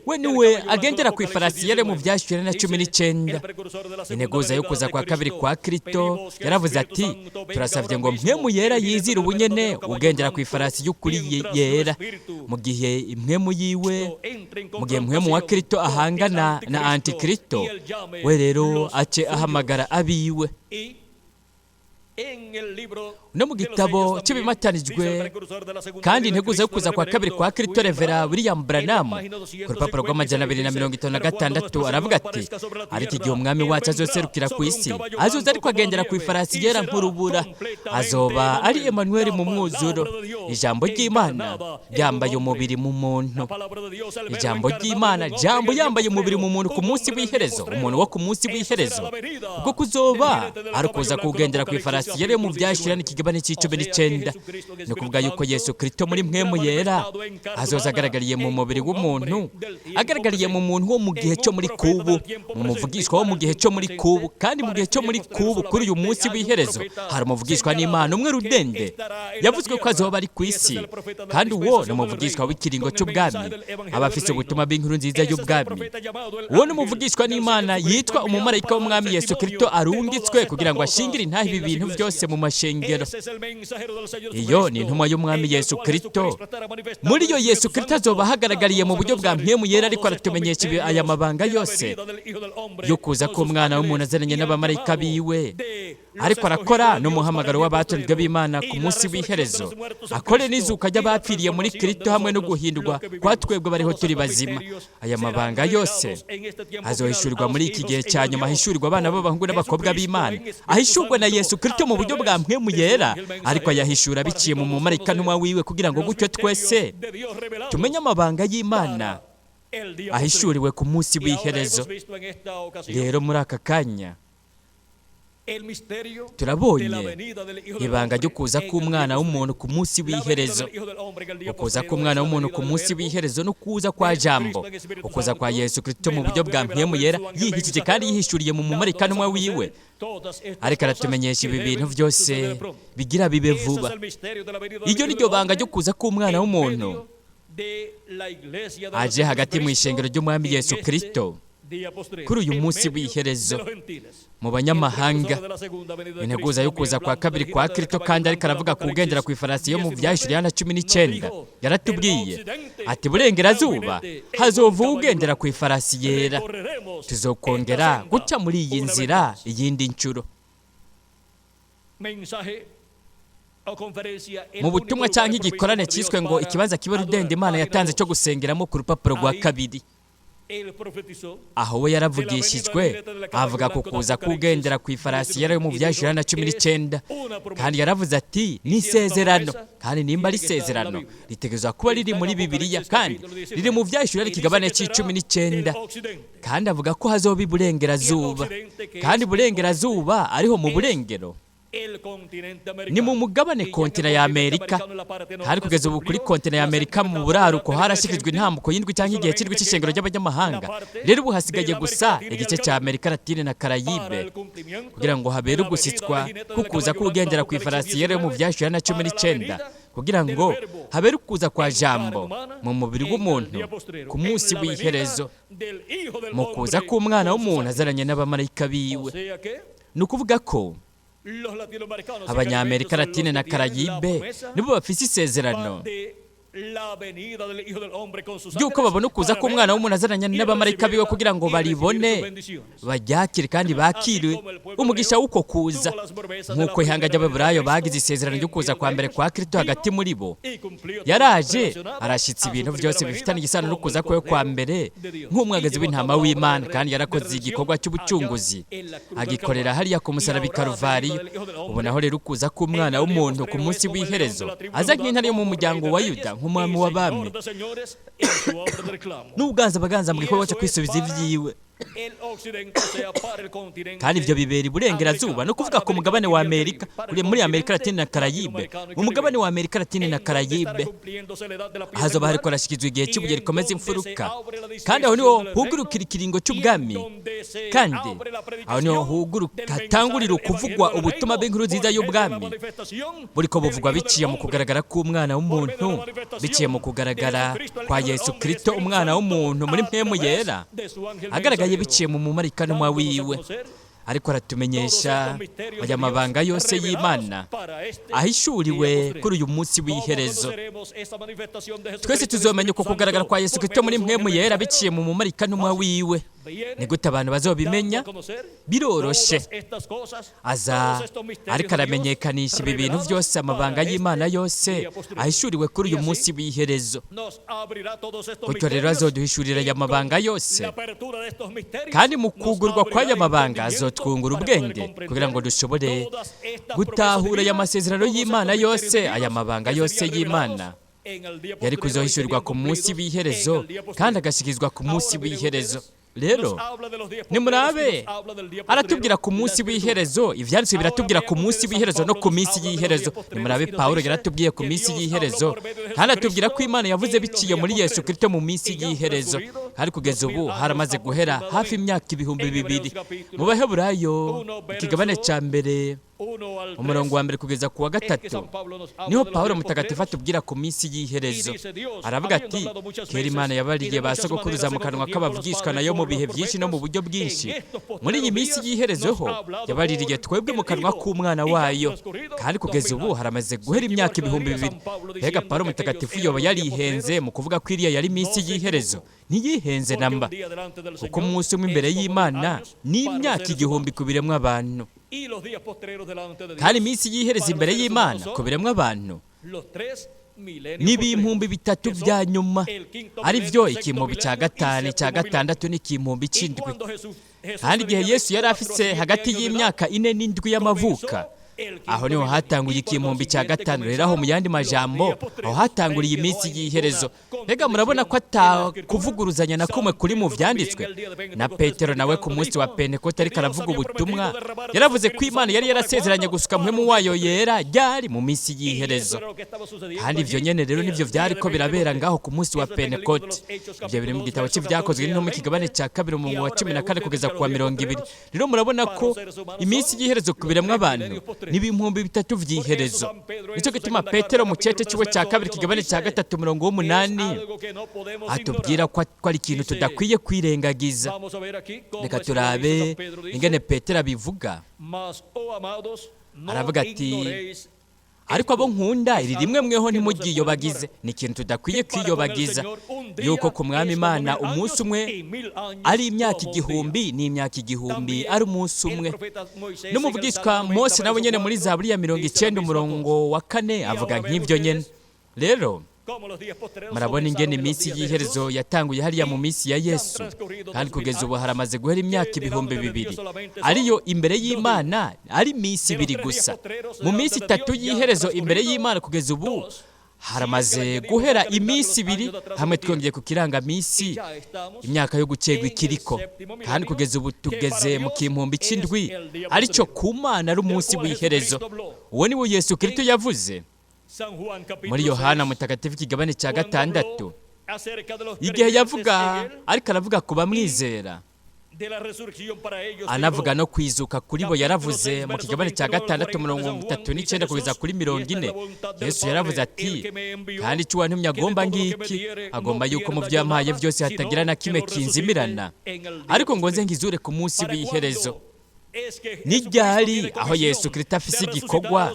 We niwe agendera ku ifarasi yera yo mu Byahishuwe na 19. Integuza yo kuza kwa kabiri kwa Kristo, yaravuze ati: "Turasabye ngo Mpwemu Yera yizire ubunyene ugendera ku ifarasi y'ukuri yera." Mu gihe Mpwemu yiwe, mu gihe Mpwemu wa Kristo ahangana na Antikristo, we rero ace ahamagara abiwe. No mu gitabo cy'ibimatanijwe kandi integuza yo kuza kwa kabiri kwa Kristo, Revera William Branham, ku rupapuro rwa 256, aravuga ati: "Ariko igihe Umwami wacu azoserukira ku isi, azoza ariko agendera ku ifarasi yera nk'urubura. Azoba ari Emmanuel mu mwuzuro, Ijambo ry'Imana ryambaye umubiri mu muntu." Ijambo ry'Imana, Jambo yambaye umubiri mu muntu ku munsi w'iherezo, umuntu wo ku munsi w'iherezo. Ubwo kuzoba ari ukuza kugendera ku ifarasi yera yo mu Byahishura n'ikigabane cya 19. Ni ukuvuga yuko Yesu Kristo muri Mpwemu Yera azoza agaragariye mu mubiri w'umuntu, agaragariye mu muntu wo mu gihe cyo muri kubu, mu muvugishwa wo mu gihe cyo muri kubu. Kandi mu gihe cyo muri kubu, kuri uyu munsi w'iherezo, hari umuvugishwa n'Imana umwe rudende yavuzwe ko azoba ari ku isi, kandi uwo ni umuvugishwa w'ikiringo cy'ubwami, aba afise ubutumwa bw'inkuru nziza y'ubwami. Uwo ni umuvugishwa n'Imana yitwa umumarayika w'Umwami Yesu Kristo, arungitswe kugira ngo ashingire intahe ibi bintu byose mu mashengero. Iyo ni intumwa y'Umwami Yesu Kristo. Muri yo Yesu Kristo azoba ahagaragariye mu buryo bwa Mpwemu Yera, ariko aratumenyesha aya mabanga yose yo kuza k'Umwana w'umuntu azananye n'abamarayika biwe, ariko arakora n'umuhamagaro w'abatoranijwe b'Imana ku munsi w'iherezo, akore n'izuka ry'abapfiriye muri Kristo hamwe no guhindurwa kwa twebwe bariho turi bazima. Aya mabanga yose azohishurirwa muri iki gihe cya nyuma, ahishurirwa abana b'abahungu n'abakobwa b'Imana, ahishurwa na Yesu Kristo mu buryo bwa Mpwemu Yera, ariko ayahishura biciye mu mumarayika ntumwa wiwe, kugira ngo gutyo twese tumenye amabanga y'Imana ahishuriwe ku munsi w'iherezo. Rero muri aka kanya Turabonye ibanga ryo kuza k'umwana w'umuntu ku munsi w'iherezo. Ukuza k'umwana w'umuntu ku munsi w'iherezo no kuza kwa Jambo, ukuza kwa Yesu Kristo mu buryo bwa mpwemu yera, yihishije kandi yihishuriye mu mumarika ntumwa wiwe, ariko aratumenyesha ibi bintu byose bigira bibe vuba. Iryo ni ryo banga ryo kuza k'umwana w'umuntu aje hagati mu ishengero ry'umwami Yesu Kristo kuri uyu munsi w'iherezo mu banyamahanga. Integuza yo kuza kwa kabiri kwa Kristo, kandi ariko aravuga ku ugendera ku ifarasi yo mu Byahishuriwe Yohana 19, yaratubwiye ati: burengerazuba hazova ugendera ku ifarasi yera, tuzokongera guca muri iyi nzira iyindi nshuro. Mu butumwa cyangwa igikorane cyiswe ngo ikibanza kiba rudende Imana yatanze cyo gusengeramo, ku rupapuro rwa 2, aho we yaravugishijwe avuga ku kuza k'ugendera ku ifarasi yari mu Byahishuriwe Yohana 19, kandi yaravuze ati: ni isezerano, kandi nimba ari isezerano ritegerezwa kuba riri muri Bibiliya, kandi riri mu Byahishuriwe ikigabane c'19, kandi avuga ko hazoba iburengerazuba, kandi iburengerazuba ariho mu burengero ni mu mugabane kontina ya Amerika. Kandi kugeza ubu kuri kontina ya Amerika mu buraruko harashyikirijwe intambuko y'indwi cyangwa igihe cy'indwi cy'ishengero ry'abanyamahanga. Rero ubu hasigaye gusa igice cya Amerika Latine na Karayibe kugira ngo habere ugushyitswa kukuza k'ugendera ku ifarasi yera yo mu Byahishuriwe Yohana 19, kugira ngo habere ukuza kwa Jambo mu mubiri w'umuntu ku munsi w'iherezo, mu kuza k'umwana w'umuntu azaranye n'abamarayika biwe. Ni ukuvuga ko abanyamerika Latine na Karayibe nibo bafise isezerano ry'uko babona ukuza k'umwana w'umuntu azananye n'abamarayika biwe, kugira ngo baribone, baryakire kandi bakire umugisha w'uko kuza. Nk'uko ihanga ry'Abaheburayo bagize isezerano ryo kuza kwa mbere kwa Kristo hagati muri bo, yaraje arashyitsa ibintu byose bifitanye isano no kuza kwe kwa mbere nk'umwagazi w'intama w'Imana, kandi yarakoze igikorwa cy'ubucunguzi agikorera hariya ku musaraba i Karuvariyo. Ubonaho rero ukuza k'umwana w'umuntu ku munsi w'iherezo aza nk'intare yo mu muryango wa Yuda, nk'umwami w'abami n'ubwanza baganza mu gikorwa cyo kwisubiza ibyiwe. Kandi ibyo bibera iburengerazuba, no kuvuga ku mugabane wa Amerika, uri muri Amerika Latine na Karayibe, mu mugabane wa Amerika Latine na Karayibe hazoba hariko harashyikirizwa igihe cy'ibuye rikomeza imfuruka, kandi aho niho hugurukira ikiringo cy'ubwami, kandi aho niho huguruka hatangurira ukuvugwa ubutumwa bw'inkuru nziza y'ubwami buriko buvugwa biciye mu kugaragara k'umwana w'umuntu, biciye mu kugaragara kwa Yesu Kristo umwana w'umuntu muri mpemu yera, agaragaye biciye mu mumarika ntumwa wiwe, ariko aratumenyesha aya mabanga yose y'Imana ahishuriwe kuri uyu munsi w'iherezo. Twese tuzomenya uko kugaragara kwa Yesu Kristo muri mpemu yera biciye mu mumarika ntumwa wiwe. Ni gute abantu bazobimenya? Biroroshe, aza ariko aramenyekanisha ibi bintu byose, amabanga y'Imana yose ahishuriwe kuri uyu munsi w'iherezo. Gutyo rero azoduhishurira aya mabanga yose, kandi mu kugurwa kw'aya mabanga azotwungura ubwenge kugira ngo dushobore gutahura aya masezerano y'Imana yose, aya mabanga yose y'Imana yari kuzohishurirwa ku munsi w'iherezo kandi agashyikirizwa ku munsi w'iherezo. Rero nimurabe, aratubwira ku munsi w'iherezo, ivyanditswe biratubwira ku munsi w'iherezo no ku minsi y'iherezo. Nimurabe, Pawulo yaratubwiye ku minsi y'iherezo, kandi atubwira ko Imana yavuze biciye muri Yesu Kristo mu minsi y'iherezo, kandi kugeza ubu haramaze guhera hafi imyaka 2000. Mu Baheburayo ikigabane ca 1 umurongo wa 1 kugeza ku wa 3, niho Pawulo mutagatifu atubwira ku minsi y'iherezo. Aravuga ati: kera Imana yabariye ba sogokuruza mu kanwa k'abavugishwa nayo mu bihe byinshi no mu buryo bwinshi, muri iyi minsi y'iherezo ho yabaririye twebwe mu kanwa k'umwana wayo, kandi kugeza ubu haramaze guhera imyaka 2000. Mbega Pawulo mutagatifu yoba yarihenze mu kuvuga ko iriya yari minsi y'iherezo? Ntiyihenze namba, kuko umunsi umwe imbere y'Imana ni imyaka 1000 ku biremwa abantu, kandi iminsi y'iherezo imbere y'Imana ku biremwa abantu n'ibihumbi 3 bya nyuma, ari byo ikihumbi cya 5, cya 6 n'ikihumbi 7. Kandi igihe Yesu yari afise hagati y'imyaka 4 n'7 y'amavuka, aho niho hatanguye ikihumbi cya 5. Rero aho mu yandi majambo aho hatanguriye iminsi y'iherezo. Mbega murabona ko atakuvuguruzanya na kumwe kuri mu vyanditswe? Na Petero nawe ku munsi wa Pentekote ariko aravuga ubutumwa, yaravuze ko Imana yari yarasezeranye gusuka mpwemu wayo yera ryari mu minsi y'iherezo. Kandi ivyo nyene rero nivyo vyariko birabera ngaho ku munsi wa Pentekote. Ivyo biri mu gitabo c'Ivyakozwe n'intumwa, ikigabane ca 2, umurongo wa 14 kugeza ku wa 20. Rero murabona ko iminsi y'iherezo ku biremwa abantu ni 3000 vy'iherezo. Nico gituma Petero mu cete ciwe ca 2, ikigabane ca 3, umurongo w'8, atubwira ko ari ikintu tudakwiye kwirengagiza. Reka turabe ingene Petero abivuga. Aravuga ati: "Ariko abo nkunda, iri rimwe mweho ntimuryiyobagize." Ni ikintu tudakwiye kwiyobagiza, yuko ku Mwami Imana umunsi umwe ari imyaka 1000, n'imyaka 1000 ari umunsi umwe. N'umuvugishwa Mose nawe nyene muri Zaburi ya 90, umurongo wa 4, avuga nk'ibyo nyene. Rero murabona ingene iminsi y'iherezo yatanguye hariya mu minsi ya Yesu, kandi kugeza ubu haramaze guhera imyaka 2000, ariyo imbere y'Imana ari iminsi 2 gusa. Mu minsi 3 y'iherezo imbere y'Imana, kugeza ubu haramaze guhera iminsi 2, hamwe twongeye ku kirangaminsi imyaka yo gucegwa ikiriko, kandi kugeza ubu tugeze mu kimpumbi c'indwi, aricyo ku Mana ari umunsi w'iherezo. Uwo ni wo Yesu Kristo yavuze muri Yohana Mutagatifu, ikigabane cya 6, igihe yavuga ariko aravuga ku bamwizera, anavuga no kwizuka kuri bo. Yaravuze mu kigabane cya 6, 39 kugeza kuri 40, Yesu yaravuze ati: "Kandi icyo uwantumye agomba ngiki: agomba yuko mu byo yampaye byose hatagira na kimwe kinzimirana, ariko ngo nze ngizure ku munsi w'iherezo." N'iryari aho Yesu Kristo afise igikorwa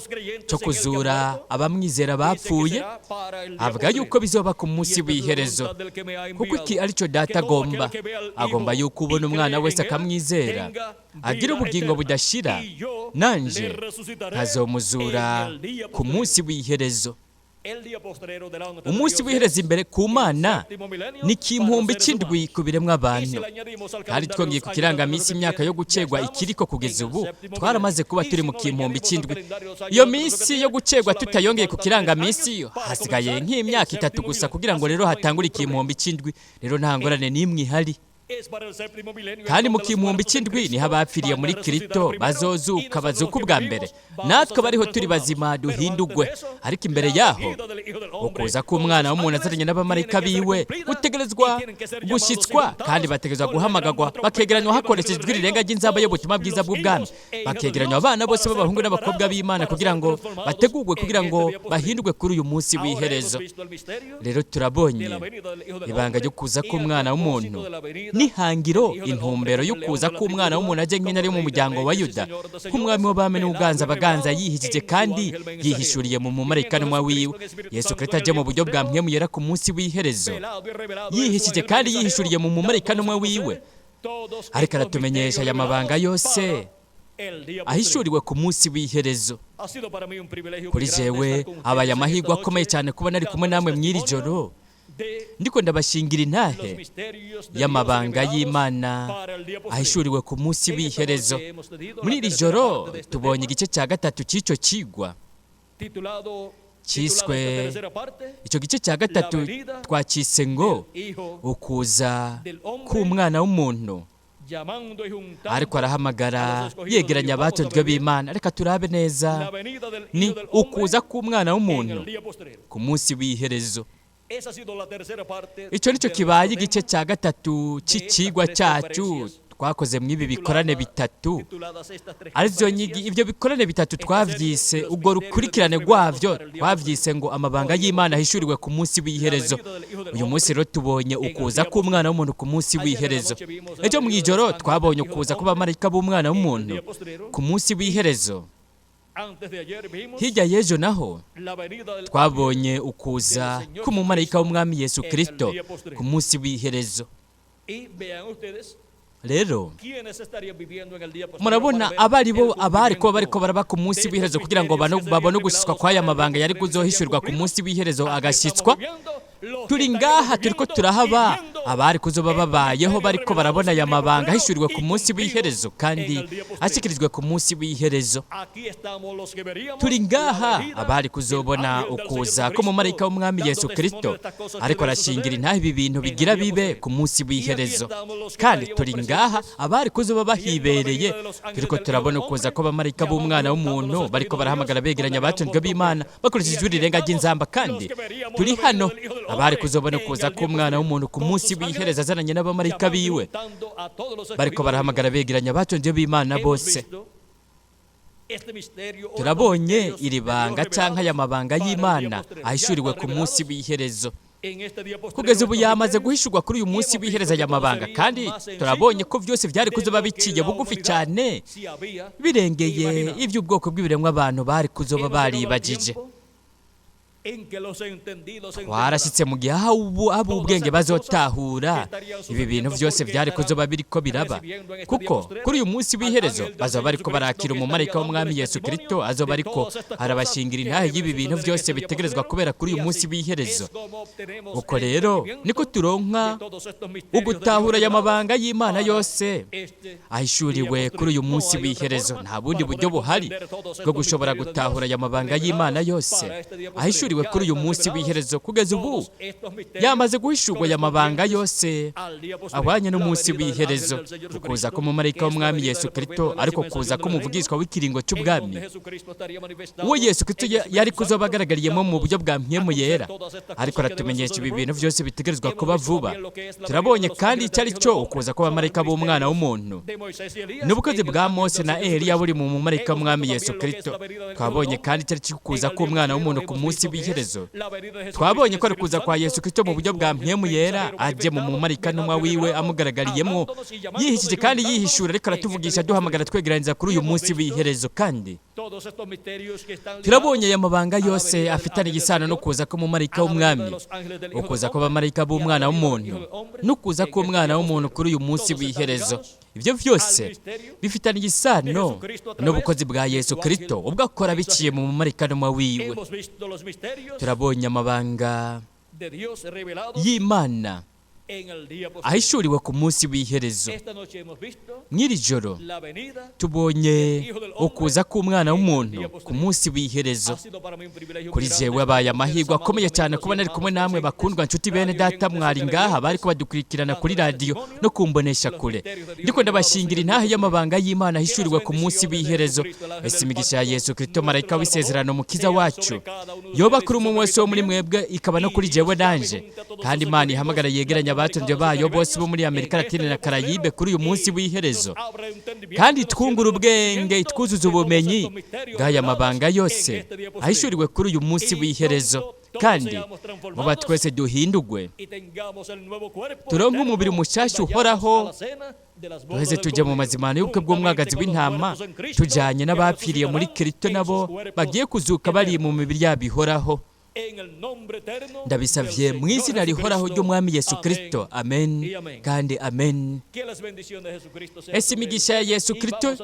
cyo kuzura abamwizera bapfuye? Avuga yuko bizoba ku munsi w'iherezo. "Kuko iki aricyo Data agomba: agomba yuko ubona Umwana wese akamwizera agira ubugingo budashira, nanje nkazomuzura ku munsi w'iherezo." Umunsi w'iherezo imbere ku Mana ni kimpumbi c'indwi ku biremwa abantu, kandi twongeye ku kirangaminsi imyaka yo gucegwa ikiriko, kugeza ubu twaramaze kuba turi mu kimpumbi c'indwi. Iyo minsi yo gucegwa tutayongeye ku kirangaminsi, hasigaye nk'imyaka 3 gusa kugira ngo rero hatangure ikimpumbi c'indwi. Rero nta ngorane n'imwe ihari. Kandi mu kimpumbi c'indwi niho abapfiriye muri Kristo bazozuka, bazuka ubwa mbere, natwe bariho turi bazima duhindugwe. Ariko imbere yaho, ukuza k'Umwana w'umuntu azaranye n'abamarayika biwe gutegerezwa gushyitswa, kandi bategerezwa guhamagagwa, bakegeranywa hakoreshejwe ijwi rirenga ry'inzamba y'ubutumwa bwiza bw'ubwami, bakegeranywa abana bose b'abahungu n'abakobwa b'Imana, kugira ngo bategurwe, kugira ngo bahindurwe kuri uyu munsi w'iherezo. Rero turabonye ibanga ryo kuza k'Umwana w'umuntu n'ihangiro, intumbero yo kuza k'Umwana w'umuntu ajye nk'intare yo mu muryango wa Yuda, nk'Umwami w'abami n'uganza abaganza, yihishije kandi yihishuriye mu mumarayika wiwe Yesu Kristo, ajye mu buryo bwa mpwemu yera ku munsi w'iherezo, yihishije kandi yihishuriye mu mumarayika wiwe, ariko aratumenyesha aya mabanga yose ahishuriwe ku munsi w'iherezo. Kuri jewe abaye amahirwe akomeye cyane kuba nari kumwe namwe mw'iri joro, ndiko ndabashingira intahe y'amabanga y'Imana ahishuriwe ku munsi w'iherezo. Muri iri joro tubonye igice cya 3 cy'icyo kigwa cyiswe, icyo gice cya 3 twakise ngo "Ukuza k'Umwana w'umuntu ariko arahamagara yegeranya abatonzwe b'Imana". Reka turabe neza, ni ukuza k'Umwana w'umuntu ku munsi w'iherezo. Icyo nicyo kibaye igice cya 3 cy'ikigwa cyacu twakoze mu ibi bikorane bitatu, arizo nyigi. Ibyo bikorane bitatu twavyise, ubwo rukurikirane rwavyo twavyise ngo "Amabanga y'Imana ahishuriwe ku munsi w'iherezo". Uyu munsi rero tubonye ukuza k'Umwana w'umuntu ku munsi w'iherezo. Ejo mu ijoro twabonye ukuza kw'abamarayika b'Umwana w'umuntu ku munsi w'iherezo. Hirya y'ejo naho twabonye ukuza k'umumarayika w'Umwami Yesu Kristo ku munsi w'iherezo. Rero murabona abari bo abari kuba bariko baraba ku munsi w'iherezo, kugira ngo babone ugushyitswa kw'aya mabanga yari kuzohishurwa ku munsi w'iherezo agashyitswa. Turi ngaha turiko turahaba. Abari kuzoba babayeho bariko barabona aya mabanga ahishuriwe ku munsi w'iherezo kandi ashyikirijwe ku munsi w'iherezo. Turi ngaha abari kuzobona ukuza k'umumarayika w'umwami Yesu Kristo ariko arashingira intahe ibi bintu bigira bibe ku munsi w'iherezo. Kandi turi ngaha abari kuzoba bahibereye, turiko turabona ukuza kw'abamarayika b'umwana w'umuntu bariko barahamagara begeranya abatunzwe b'Imana bakoresheje ijwi rirenga ry'inzamba. Kandi turi hano abari kuzobona ukuza k'umwana w'umuntu ku munsi w'iherezo azananye n'abamarayika biwe bariko barahamagara begeranya abatunzwe b'Imana bose. Turabonye iri banga canke aya mabanga y'Imana ahishuriwe ku munsi w'iherezo. Kugeza ubu yamaze guhishurwa kuri uyu munsi w'iherezo aya mabanga, kandi turabonye ko byose byari kuzoba biciye bugufi cyane birengeye iby'ubwoko bw'ibiremwa abantu bari kuzoba baribagije. Twarashyitse mu gihe aho ubu ab'ubwenge bazotahura ibi bintu byose byari kuzoba biriko biraba, kuko kuri uyu munsi w'iherezo bazoba bariko barakira umumarayika w'umwami Yesu Kristo azoba ariko arabashingira intahe y'ibi bintu byose bitegerezwa kubera kuri uyu munsi w'iherezo. Uko rero niko turonka ugutahura aya mabanga y'Imana yose ahishuriwe kuri uyu munsi w'iherezo. Nta bundi buryo buhari bwo gushobora gutahura aya mabanga y'Imana yose ahishuriwe kuri uyu munsi w'iherezo. Kugeza ubu yamaze guhishurwa aya mabanga yose ahwanye n'umunsi w'iherezo, ukuza k'umumarayika w'umwami Yesu Kristo, ariko kuza k'umuvugishwa w'ikiringo cy'ubwami uwo Yesu Kristo yari kuzoba agaragariyemo mu buryo bwa mpwemu yera, ariko aratumenyesha ibi bintu byose bitegerezwa kuba vuba. Turabonye kandi icyo ari cyo ukuza kw'abamarayika b'umwana w'umuntu n'ubukozi bwa Mose na Eliya buri mu mumarayika w'umwami Yesu Kristo. Twabonye kandi icyo ari cyo ukuza k'umwana w'umuntu ku munsi w'iherezo. Twabonye ko ari kuza kwa Yesu Kristo mu buryo bwa mpwemu yera aje mu mumarayika ntumwa wiwe amugaragariyemo yihishije kandi yihishura, ariko aratuvugisha duhamagara twegeraniza kuri uyu munsi w'iherezo. Kandi turabonye aya mabanga yose afitanye igisano no kuza k'umumarayika w'umwami, ukuza kw'abamarayika b'umwana w'umuntu no kuza k'umwana w'umuntu kuri uyu munsi w'iherezo. Ibyo byose bifitanye igisano n'ubukozi bwa Yesu Kristo ubwo akora biciye mu mumarayika ntumwa wiwe. Turabonye amabanga y'Imana ahishuriwe ku munsi w'iherezo. Mw'iri joro tubonye ukuza k'umwana w'umuntu ku munsi w'iherezo. Kuri jewe abaye amahirwe akomeye cyane kuba nari kumwe namwe bakundwa nshuti bene data mwari ngaha bari kubadukurikirana kuri radiyo no kumbonesha kure. Ndiko ndabashingira intahe y'amabanga y'Imana ahishuriwe ku munsi w'iherezo. Ese imigisha ya Yesu Kristo marayika w'isezerano mukiza wacu yoba kuri umwe wese wo muri mwebwe, ikaba no kuri jewe nanje. Kandi Imana ihamagara yegeranya abatonze bayo bose bo muri Amerika Latine na Karayibe kuri uyu munsi w'iherezo, kandi twungura ubwenge itwuzuza ubumenyi bw'aya mabanga yose ahishuriwe kuri uyu munsi w'iherezo. Kandi muba twese duhindugwe turonke umubiri mushasha uhoraho, duheze tujye mu mazimano y'ubukwe bw'umwagazi w'intama, tujyanye n'abapfiriye muri Kristo nabo bagiye kuzuka bari mu mibiri yabo ihoraho. Ndabisavye mu izina rihoraho ry'umwami Yesu Kristo, amen kandi amen. Ese imigisha ya Yesu Kristo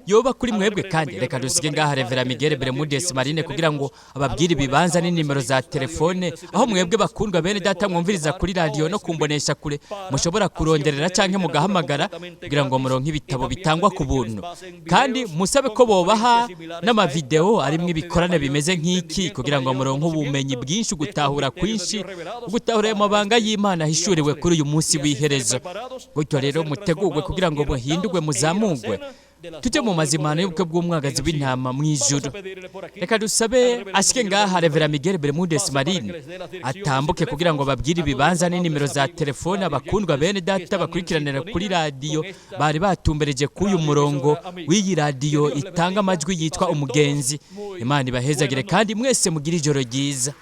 yoba kuri mwebwe. Kandi reka dusige ngaha Revera Miguel Bermudez Marine kugira ngo ababwire ibibanza n'inimero za telefone aho mwebwe bakundwa bene data mwumviriza kuri radiyo no kumbonesha kure mushobora kuronderera canke mugahamagara kugira ngo muronke ibitabo bitangwa ku buntu. Kandi musabe ko bobaha n'amavideo arimwo ibikorane bimeze nk'iki kugira ngo muronke ubumenyi bwinshi, gutahura kwinshi, gutahura ayo mabanga y'Imana ahishuriwe kuri uyu munsi w'iherezo. Gutyo rero mutegurwe kugira ngo muhindurwe muzamugwe tujye mu mazimano y'ubukwe bw'umwagazi w'intama mu ijuru. Reka dusabe ashike ngaha Revera Miguel Bermudez Marine atambuke kugira ngo babwire ibibanza n'inimero za telefone abakundwa bene data bakurikiranira kuri radiyo bari batumbereje k'uyu murongo w'iyi radiyo itanga amajwi yitwa Umugenzi. Imana ibahezagire kandi mwese mugire ijoro ryiza.